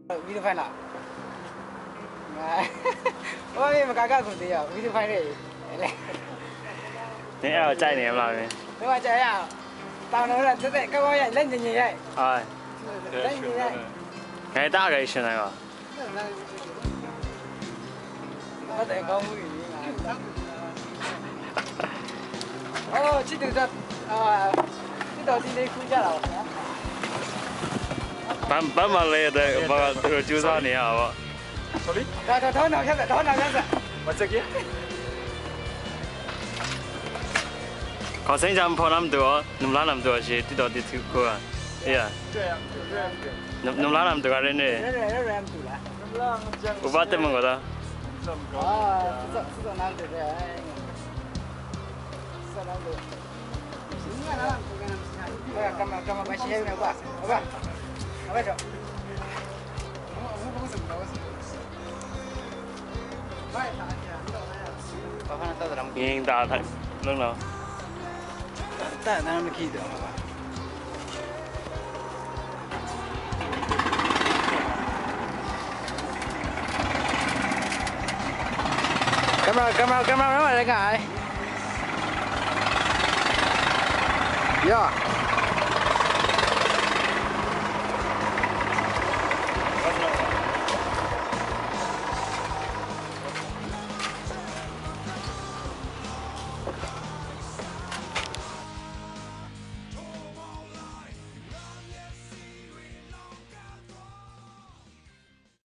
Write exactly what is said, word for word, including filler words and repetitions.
ဝီဒီယိုဖိုင်လား။ ဘာမင်းမကကခုန်သေးရဝီဒီယိုဖိုင်လေး။ နင်အဲ့တော့ကြိုက်နေမလားမင်း။ ဒီမှာကြာရအောင်။တောင်းတော့တက်တက်ကောင်းကောင်းရိုက်လက်ညင်ညင်ရိုက်။ဟာ။လက်ညင်ညင်ရိုက်။ငါတအားဂိုက်ရှင်နိုင်ပါ။ဟုတ်တယ်ကောင်းမှုကြီး။အော်ချစ်သူတော့အာချစ်တော်စီလေးခုကြတာပါခင်ဗျာ။ဘာဘာမှလဲတဲ့ဘာသူကြိုးစားနေရပါ။ Sorry? ဒါတော့ထောင်းအောင်ဖြတ်ဆက်ထောင်းအောင်ဖြတ်ဆက် What's again? ခေါင်းစိမ်းချမ်းဖော်နမ်းတူရောနုံလားနမ်တူရောရှိတိတော်တိသူကိုရအေးရ နုံလားနမ်တူရနေရဲရဲရဲမတူလား ဥပဒေမင်္ဂလာ အာစစစနမ်းတူရဲစနမ်းတူ ကမကမပါရှဲနေကွာဟုတ်ပါဟုတ်ပါတော့ဘာဖားတာတော့ငင်းတာလုံးတော့တန်တမ်းမကြည့်တော့ပါ Camera, camera, camera, camera, camera, guy. Yeah.